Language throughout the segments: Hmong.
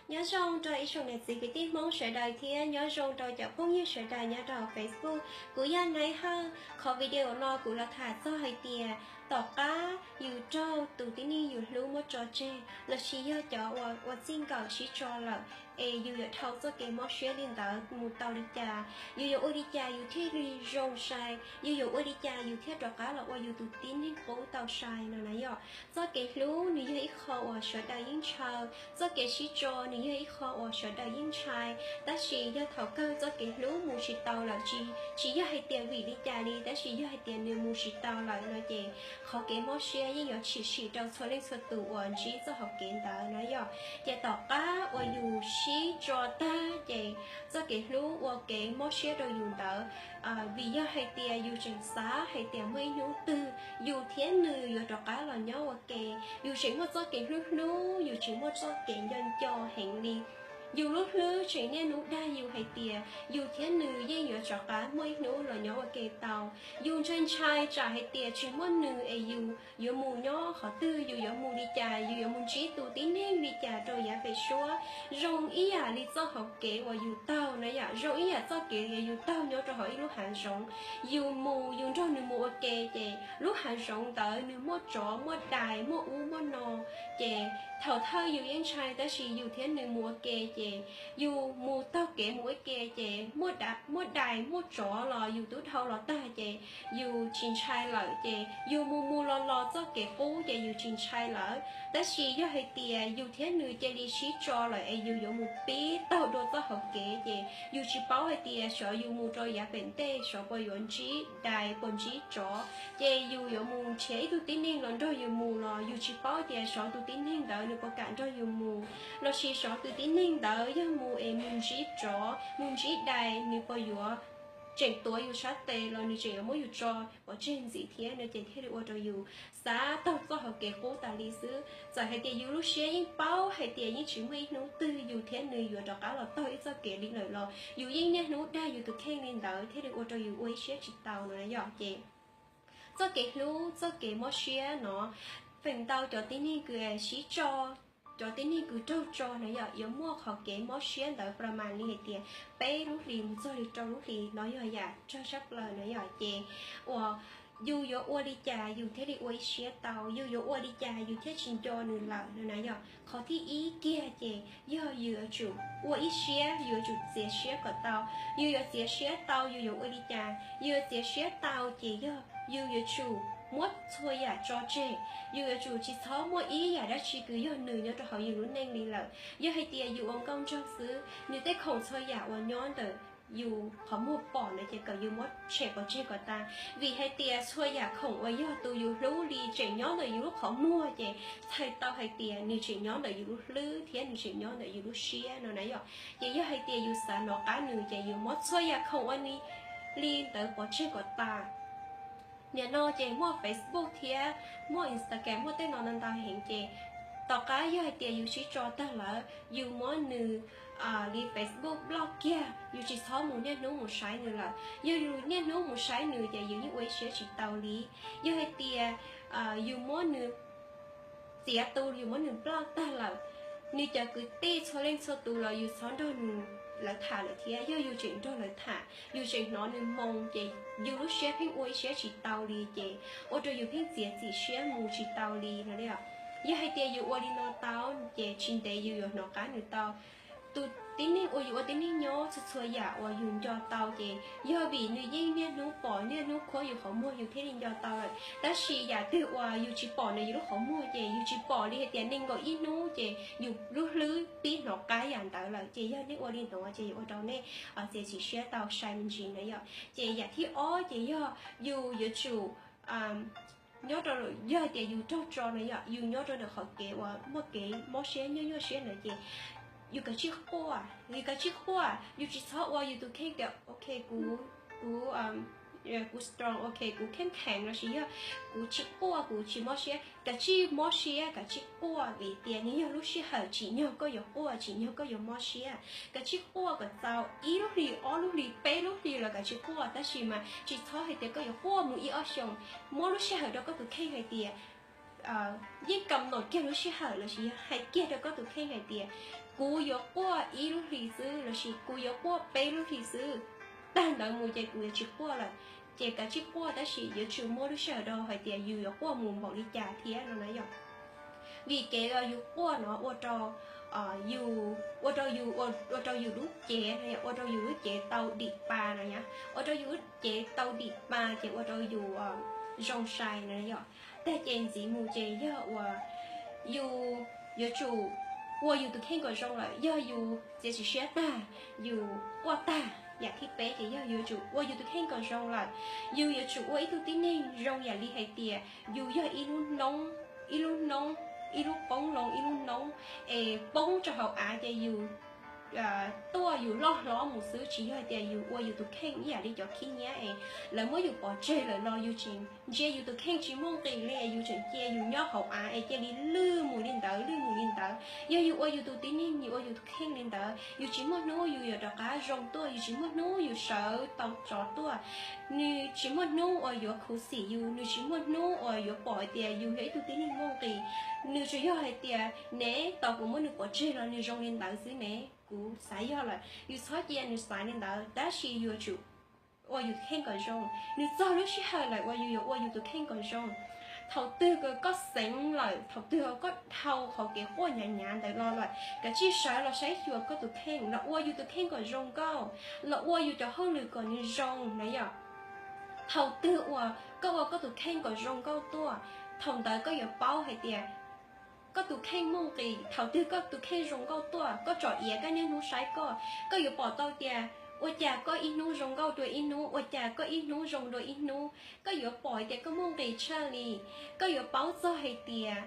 Nyob zoo rau ib tsoom niam txiv kwv tij Hmoob sawv daws thiab nyob zoo rau cov phooj ywg sawv daws nyob rau hauv Facebook. Kuv yog Naiv Hawj. Qhov video no kuv los tham txog hais tias tom qab yus raug tus tib neeg yus hlub muab tso tseg lossis yog cov uas ua txij nkawm sib tso lawm, es yus yuav dhau txoj kev mob siab li ntawd mus tau li cas? Yus yuav ua li cas yus thiaj li zoo sai? Yus yuav ua li cas yus thiaj rov qab los ua yus tus tib neeg qub tau sai no na yom? Txoj kev hlub nws yog ib qho uas sawv daws yeej ntshaw, txoj kev sib tso nws yog ib qho uas sawv daws yeej ntshai. Tab sis yog thaum kawg txoj kev hlub mus tsis tau lawm, tsis, tsis yog hais tias vim li cas li, tab sis yog hais tias nws mus tsis tau lawm no ces qhov kev mob siab yeej yuav tshwm sim rau txhua leej txhua tus uas ntsib txoj hauv kev ntawd na yom. Ces tom qab uas yus sib tso tag ces txoj kev hlub ua kev mob siab rau yus ntawd, vim yog hais tias yus tseem xav hais tias muaj ib hnub twg yus thiab nws yuav rov qab los nyob ua ke. Yus tseem muaj txoj kev hlub hlub, yus tseem muaj txoj kev nco nco heev li. Yus lub hlwb tseem niaj hnub dag yus hais tias yus thiab nws yeej yuav rov qab muaj ib hnub los nyob ua ke tau. Yus ntshai ntshai tsam hais tias tsis muaj nws es yus yuav mus nyob qhov twg, yus yuav mus li cas, yus yuav mus ntsib tus tib neeg li cas rau yav pem suab. Zoo ib yam li txoj hauv kev uas yus taug na yom, zoo ib yam txoj kev uas yus taug nyob rau hauv ib lub hav zoov. Yus mus, yus nrog nws mus ua ke ces lub hav zoov ntawd nws muaj tsov, muaj dais, muaj ub muaj no. Ces thaum thawj yus yeej ntshai, tab sis yus thiab nws mus ua ke ces yus mus taug kev mus ua ke ces muaj dais muaj tsov los yus twb dhau los tag ces yus tsis ntshai lawm. Ces yus mus mus los los txoj kev qub ces yus tsis ntshai lawm. Tab sis yog hais tias yus thiab nws cia li sib tso lawm es yus yuav mus pib taug dua txoj hauv kev ces yus tsis paub hais tias xyov yus mus rau yav pem ntej xyov puas yuav ntsib dais puas ntsib tsov. Ces yus yuav mus nrhiav ib tug tib neeg los nrog yus mus los yus tsis paub tias xyov tus tib neeg ntawd nws puas kam nrog yus mus, lossis xyov tus tib neeg ntawd yog mus es mus ntsib tsov mus ntsib dais nws puas yuav tseem tuav yus sab tes los nws tseem yuav muab yus tso pov tseg ntxiv thiab no ces thiaj li ua rau yus xav taug txoj hauv kev qub tas li xwb. Txawm hais tias yus lub siab yeej paub hais tias yeej tsis muaj ib hnub twg yus thiab nws yuav rov qab los taug ib txoj kev li lawm los yus yeej niaj hnub dag yus tus kheej li ntawd thiaj li ua rau yus ua ib siab tsis tau no na yom. Ces txoj kev hlub, txoj kev mob siab no, feem ntau cov tib neeg kws sib tso, cov tib neeg kws raug tso na yom, yuav muaj qhov kev mob siab ntawd pas mas li hais tias peb lub hlis mus txog li rau lub hlis no yog yam tsawg sab plaws na yom. Ces uas yus yuav ua li cas yus thiaj li ua ib siab tau, yus yuav ua li cas yus thiaj tsis nco nws lawm no na yom. Qhov thib ib kiag ces yog yus yuav tsum ua ib siab, yus yuav tsum txiav siab kom tau. Yus yuav txiav siab tau yus yuav ua li cas? Yus yuav txiav siab tau ces yog yus yuav tsum muab txhua yam tso tseg. Yus yuav tsum tsis txhob muaj ib yam dab tsi kws yog nws nyob rau hauv yus lub neej li lawm. Yog hais tias yus ua nkauj nraug xwb, nws tej khoom txhua yam uas nyob ntawm yus qhov muag pom na ces kom yus muab tshem pov tseg kom tas. Vim hais tias txhua yam khoom uas yog tus yus hlub li tseem nyob ntawm yus lub qhov muag ces txhais tau hais tias nws tseem nyob ntawm yus lub hlwb thiab nws tseem nyob ntawm yus lub siab no na yom. Ces yog hais tias yus xav nov qab nws ces yus muab txhua yam khoom ua li ntawd pov tseg kom tas. Nim no ces muaj Facebook thiab muaj Instagram, muaj tej no ntau ntau heev ces tom qab yog hais tias yus sib tso tag lawm, yus muab nws li Facebook block kiag, yus tsis txhob mus niaj hnub mus saib nws lawm. Yog yus niaj hnub mus saib nws ces yus yeej ua ib siab tsis tau li. Yog hais tias yus muab nws txiav tu, yus muab nws block tag lawm, nws cov kwv tij txhua leej txhua tus los yus txhob nrog nws lawv tham lawm thiab. Yog yus tseem nrog lawv tham, yus tseem hnov nws moo ces yus lub siab pheej ua ib siab tsis tau li ces ua rau yus pheej txiav txim siab mus tsis tau li no. Yog hais tias yus ua li no tau ces tsis ntev yus yuav hnov qab nws tau. Tus tib neeg uas yus ua tib neeg nyob, txhua txhua yam uas yus nco tau ces yog vim nws yeej niaj hnub pom niaj hnub khuab yus qhov muag yus thiaj li nco tau lawm. Tab sis yam twg uas yus tsis pom ntawm yus lub qhov muag ces yus tsis pom li hais tias nees nkaum ib hnub ces yus lub hlwb pib hnov qab yam ntawd lawm ces yog nej ua li no ces yuav ua rau nej txiav txim siab tau sai me ntsis na yom. Ces yam thib ob ces yog yus yuav tsum nyob rau, yog hais tias yus raug tso na yom, yus nyob rau ntawm qhov kev uas muaj kev mob siab nyuaj nyuaj siab ntawd ces yus kav tsij quaj, yus kav tsij quaj, yus tsis txhob ua yus tus kheej tias ok kuv, kuv, kuv strong, ok kuv kheej kheev lossis yog kuv tsis quaj kuv tsis mob siab. Kav tsij mob siab, kav tsij quaj vim tias nws yog lub sij hawm tsim nyog koj yuav quaj, tsim nyog koj yuav mob siab. Kav tsij quaj kom txaus ib lub hlis, ob lub hlis, peb lub hlis los kav tsij quaj, tab sis mas tsis txhob hais tias koj yuav quaj mus ib ob xyoos. Muab lub sij hawm rau koj tus kheej hais tias yeej kam nom kiag lub sij hawm lossis yog hais kiag rau koj tus kheej hais tias kuv yuav quaj ib lub hlis xwb lossis kuv yuav quaj peb lub hlis xwb, tag ntawd mus ces kuv yuav tsis quaj lawm. Ces kav tsij quaj tab sis yuav tsum muaj lub sij hawm rau hais tias yus yuav quaj mus npaum li cas thiab no na yom. Vim kev uas yus quaj no ua rau yus, ua rau yus, ua rau yus lub cev no yom, ua rau yus lub cev tau dim pa no yom, ua rau yus lub cev tau dim pa ces ua rau yus zoo sai no yom. Tag ces ntxiv mus ces yog uas yus yuav tsum ua yus tus kheej kom zoo lawm. Yog yus txiav txim siab tag, yus quaj tag, yam thib peb ces yog yuav tsum ua yus tus kheej kom zoo lawm. Yus yuav tsum ua ib tug tib neeg zoo yam li hais tias yus yog ib lub noob, ib lub noob, ib lub qoob loo, ib lub noob es poob rau hauv av ces yus tuaj yus loj hlob mus xwb, tsis yog hais tias yus ua yus tus kheej ib yam li cov khib nyiab es lawv muab yus pov tseg lawm los yus tseem ntsia yus tus kheej tsis muaj nqis li, yus tseem cia yus nyob hauv av es cia li lwj mus li ntawd, lwj mus li ntawd. Yog yus ua yus tus tib neeg, yus ua yus tus kheej li ntawd, yus tsis muaj hnub yus yuav rov qab zoo tuaj, yus tsis muaj hnub yus sawv tau tsov tuaj, nws tsis muaj hnub uas yuav khuv xim yus, nws tsis muaj hnub uas yuav pom hais tias yus yog ib tug tib neeg muaj nqis. Nws tsuas yog hais tias ne, tos kuv muab nws pov tseg los nws zoo li ntawd xwb ne, kuv xav yog lawm. Yus txhob cia nws xav li ntawd, tab sis yuav tsum ua yus tus kheej kom zoo. Nws txog lub sij hawm lawm uas yus yuav ua yus tus kheej kom zoo. Thaum twg koj xeev lawm, thaum twg koj dhau qhov kev quaj hnyav hnyav ntawd los lawm, kav tsij sawv los saib xyuas koj tus kheej, los ua yus tus kheej kom zoo nkauj, los ua yus cov hauj lwm kom nws zoo na yom. Thaum twg uas koj ua koj tus kheej kom zoo nkauj tuaj, thaum ntawd koj yuav paub hais tias koj tus kheej muaj nqis. Thaum twg koj tus kheej zoo nkauj tuaj, koj tsom iav koj niaj hnub saib koj, koj yuav pom tau tias ua cas koj ib hnub zoo nkauj dua ib hnub, ua cas koj ib hnub zoo dua ib hnub. Koj yuav pom hais tias koj muaj nqis tshaj li. Koj yuav paub txog hais tias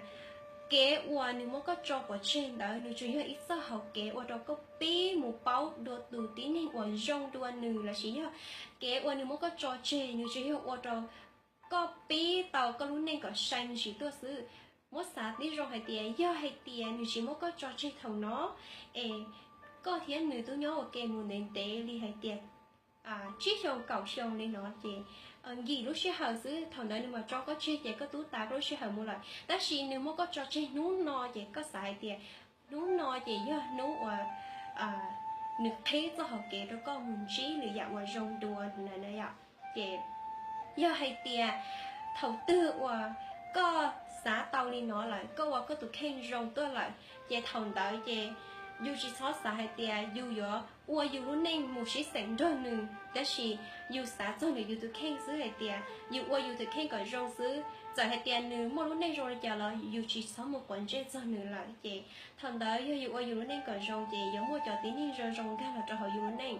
kev uas nws muab koj tso pov tseg ntawd nws tsuas yog ib txoj hauv kev ua rau koj pib mus paub dua tus tib neeg uas zoo dua nws lossis yog kev uas nws muab koj tso tseg nws tsuas yog ua rau koj pib tau koj lub neej kom sai ntsis tuaj xwb. Muab xav tib zoo hais tias yog hais tias nws tsis muab koj tso tseg thaum no es koj thiab nws twb nyob ua ke mus ntev ntev li hais tias tsib xyoo kaum xyoo li no ces nkim lub sij hawm xwb, thaum ntawd nws mam tso koj tseg ces koj twb tas koj lub sij hawm mus lawm. Tab sis nws muab koj tso tseg hnub no ces koj xav hais tias hnub no ces yog hnub uas nws qhib txoj hauv kev rau koj mus ntsib lwm yam uas zoo dua na yom. Ces yog hais tias thaum twg uas koj xav tau li no lawm, koj ua koj tus kheej zoo tuaj lawm, ces thaum ntawd ces yus tsis txhob xav hais tias yus yuav ua yus lub neej mus sib xeem nrog nws, tab sis yus xav txog ntawm yus tus kheej xwb hais tias yus ua yus tus kheej kom zoo xwb. Txawm hais tias nws muaj lub neej zoo li cas los yus tsis txhob mus quav ntsej txog nws lawm. Ces thaum ntawd yog yus ua yus lub neej kom zoo ces yuav muaj cov tib neeg zoo zoo nkag los rau hauv yus lub neej.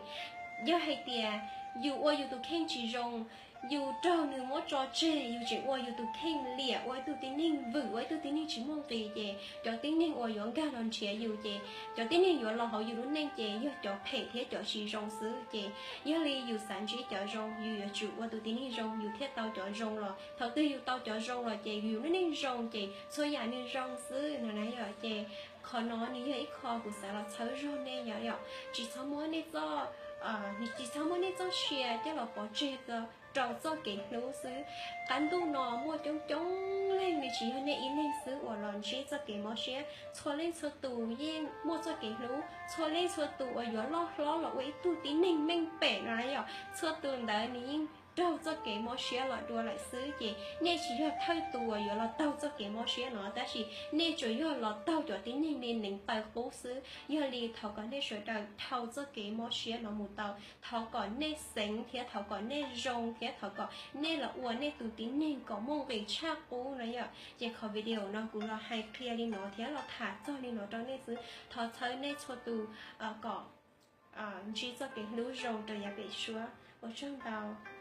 Yog hais tias yus ua yus tus kheej tsis zoo, yus raug nws muab tso tseg, yus tseem ua yus tus kheej liam, ua ib tug tib neeg vwm, ua ib tug tib neeg tsis muaj nqis, ces cov tib neeg uas yuav nkag los nrhiav yus ces cov tib neeg yuav los hauv yus lub neej ces yog cov phem thiab cov tsis zoo xwb. Ces yog li yus xav ntsib cov zoo, yus yuav tsum ua tus tib neeg zoo yus thiaj tau cov zoo los. Thaum twg yus tau cov zoo los ces yus lub neej zoo ces txhua yam nws zoo xwb no na yom. Ces qhov no nws yog ib qho kuv xav los txhawb zog nej yom, tsis txhob muab nej txoj, tsis txhob muab nej txoj sia coj los pov tseg rau txoj kev hlub xwb. Qab ntuj no muaj coob coob leej, nws tsis yog nej ib leeg xwb uas los ntsib txoj kev mob siab. Txhua leej txhua tus yeej muaj txoj kev hlub, txhua leej txhua tus uas yuav loj hlob los ua ib tug tib neeg meej pem no na yom, txhua tus ntawd nws yeej raug txoj kev mob siab los dua lawm xwb. Ces nej tsis yog thawj tus uas yuav los taug txoj kev mob siab no, tab sis nej tsuas yog los taug cov tib neeg li neev taw qub xwb. Yog li thov kom nej sawv daws dhau txoj kev mob siab no mus tau. Thov kom nej xeev thiab thov kom nej zoo thiab thov kom nej los ua nej tus tib neeg kom muaj nqis tshaj qub no yom. Ces qhov video no kuv los hais qhia li no thiab los tham txog li no rau nej xwb. Thov txhawb nej txhua tus kom ntsib txoj kev hlub zoo rau yav pem suab. Ua tsaug ntau.